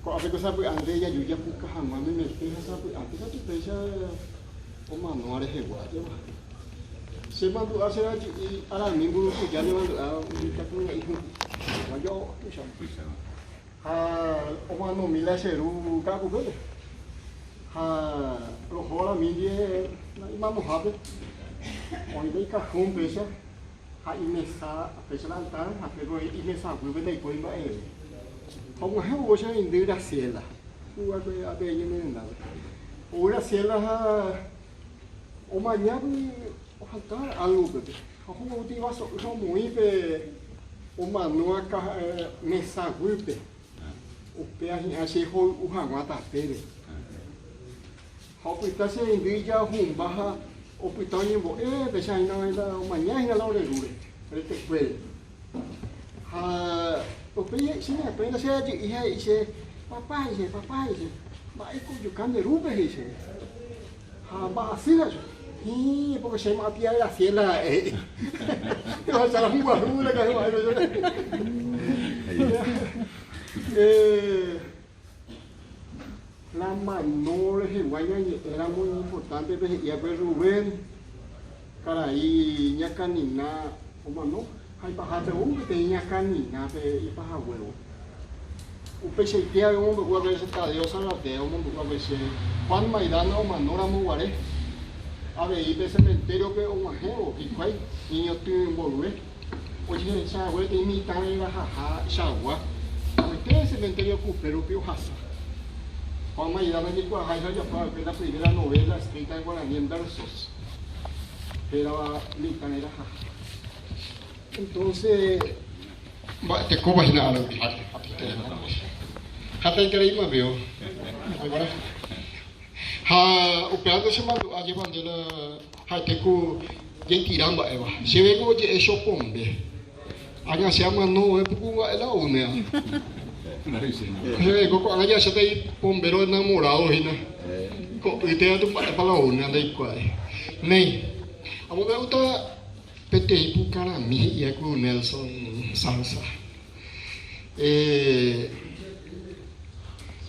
Ko'ápe ko sapy'ánte jaju japuka hag̃ua memete ha sapy'ánte katu péicha omanóva rehegua ajépa. Che mandu'a che rajy'i arami mburukuja ne mandu'a umi mitãkuña'i hu'ũ jo'o tuicháma. Ha omanomi la che ru ka'akupépe. Ha roho arami ndive la imanohápe oĩ la ikajón péicha ha imesa péicha la altar ha pépe oĩ imesa guýpe ndaipóri mba'eve. Ha og̃uahẽ oúvo che reindy Graciela, kúvape ape ñane rendápe. Ou Graciela ha omañágui ohata álgo upépe. Ha ohuguaúti ivaso'y ha omoĩ pe omanóva mesa guýpe. Upéva hi'ã che hoy'u hag̃ua tapére. Ha opyta che reindy ijahumba ha opyta oñembo'e péicha hína omaña hína la ore rúre, retekuére. Ha upéi che ñe'ẽpénte che rajy'i ha he'i che, Papa, he'i che, papa, he'i che, mba'éiko ojuka nde rúpe, he'i chéve. Ha mba'asy ha che, Hĩĩ, pórke che aimo'ã tía Graciela ha'e, he'i. Ohecha la huguahu la ka'i mba'épe che. La mano rehegua ñañe'ẽramo iñimportánte pe he'i va'ekue Rubén, karai ñakanina omano ha ipahápe ou peteĩ ñakanina pe ipahaguévo. Upeichaite avei omombe'u va'ekue che Tadeo Zarate omombe'u va'ekue che Juan Maidana omano ramo guare, avei pe cementerio-pe og̃uahẽvo hikuái ñeñotỹ mboyve. Ojehecha hague peteĩ mitã rerahaha chagua, amoite cementerio kupe rupi ohasa. Juan Maidana jaikuaaháicha ojapo va'ekue la primera novela escrita en guaraní en versos, hérava Mitã rerahaha. Entonces, mba'etekópa hína ára rupi? Hatãitereíma veo. Ha upévante chemandu'a jepa nde la ha'ete ku jaitira mba'éva. Chéve ko oje'e chopombe. Ág̃a che amano oĩ puku mba'e la oúnea. Chéve ko ko'ág̃a jahecháta ipombéro enamorado hína. Ko'ýte katu mba'épa la oúnea ndaikuaái. Néi, amombe'úta peteĩ pukarãmi he'íva ku Nelson Salsa.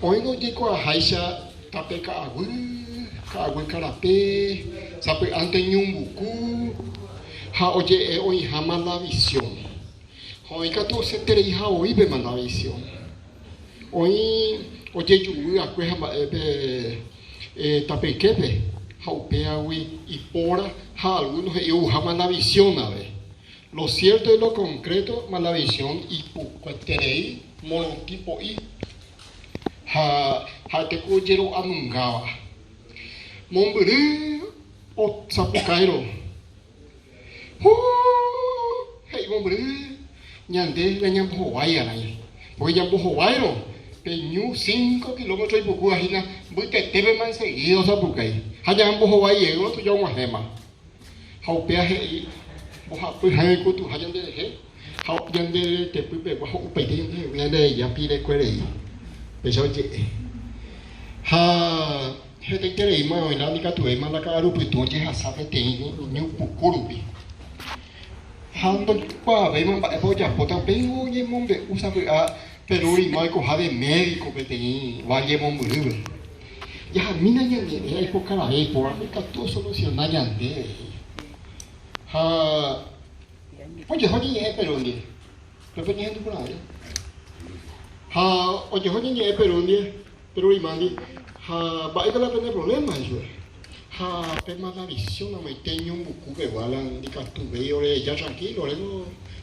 Oĩrõ ojeikuaaháicha tape ka'aguy, ka'aguy karape, sapy'ánte ñumbuku ha oje'e oĩha malavisión. Ha oĩ katu osẽtereiha voi pe malavisión. Oĩ ojejuvy akue ha mba'e pe tapeyképe ha upévagui ipóra ha algúno he'i ouha malavisión ave. Lo cierto y lo concreto, malavisión ipukueterei morotĩ po'i ha ha'ete ku ojero'anungáva. Mombyry osapukáirõ, Huu! He'i mombyry, ñande ñañambohovái arai. Porque ñambohováirõ pe ñu cinco kilómetro ipukúva hína mbytetépema enseguida osapukái. Ha ñambohovái jeýrõ tuja og̃uahẽma. Ha upéva he'i mbohapy hãi oikutuha ñanderehe ha ñande retepy pegua ho'upaite ñandehegui ñandereja pirekue rei. Péicha oje'e. Ha hetaitereíma oĩla ndikatuvéima la ka'arupytũ ojehasa peteĩ ñu puku rupi. Ha ndoikuaavéima mba'épa ojapóta upéingo oñemombe'u sapy'a Peru rima oikoha de médico peteĩ valle mombyrýpe. Jahamína ñañe'ẽ aipokarave ipórape ikatu osolusiona ñandéve, he'i. Ha ojeho ñeñe'ẽ Peru ndive, pépe ñahendu porãve. Ha ojeho ñeñe'ẽ Peru ndive, Peru rima ndive, ha mba'épa la pene problema, he'i chupe. Ha pe malavisión amoite ñumbuku pegua la ndikatuvéi oreheja tranquilo, ore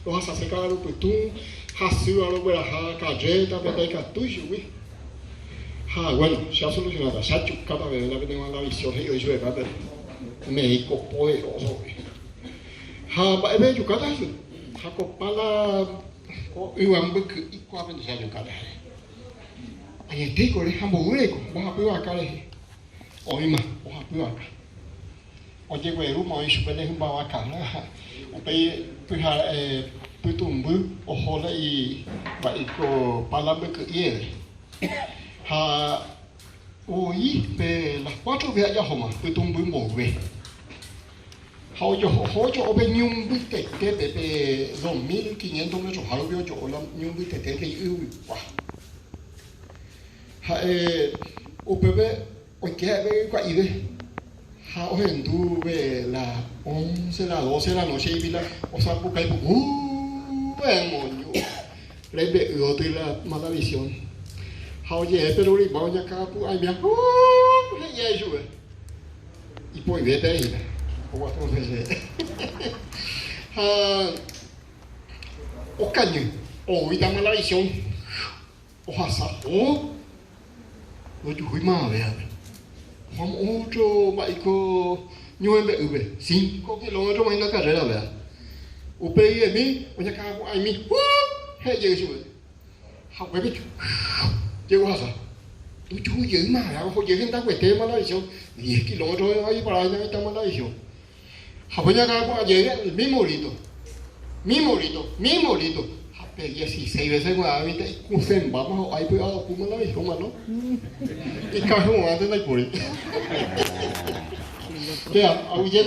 rohasase ka'arupytũ, hasýva rogueraha karrétape ndaikatúi chugui. Ha guéno, che asolusionáta, che ajukáta peve la pene malavisión he'i oĩ chupekuéra pe médico poderósogui. Ha mba'épe ajukáta Jesús? Ha ko pála ko yva mbyky'i ko'ápente che ajukáta he'i. Añetéiko ore ha mboy reiko, mbohapy vaka rehe. Oĩma mbohapy vaka. Ojeguerúma oĩ chupe ne hymba vakarã ha upéi pyhare pytũmby oho la mba'éiko pála mbyky'ieve. Ha voi pe las cuátrope ajahóma pytũmby mboyve. Ha ojoho ojo'o pe ñu mbytetépe pe 2500 metroha rupi ojo'o la ñu mbytetépe yvykua. Ha'e upépe oike ha'e ykua'ive ha ohendu pe la once, la doce de la noche ipi la osapukái puku emoñu rembe'y oty la mala visión. Ha oje'e pe rurigua oñakãpu'ãimia huu he'i ichupe. Ipo'ivépe hína oguapy hese. Ha okañy oúita mala visión. Ohasa ho ndojuhúi mavavévape. Oho ótro mba'éiko ñuhembe'ýpe, cinco kilómetro hína karréra péva. Upe riremi oñakãrapu'ãimi huup he'i jey chupe. Ha upépe jey ohasa. Ndojuhu jey mavavéva, oho jey hendaguete malavisión, diez kilómetro oipara hína mitã malavisión. Ha pe oñakãrapu'ã jey el mismo grito, mismo grito, mismo grito. Ha pe dieciséis veces g̃uarã mitã ikũsẽmbáma ho'a ipy'aguapýma la viejo mano. Ikãhyva'ãnte ndaipóri. Péa, aguyje.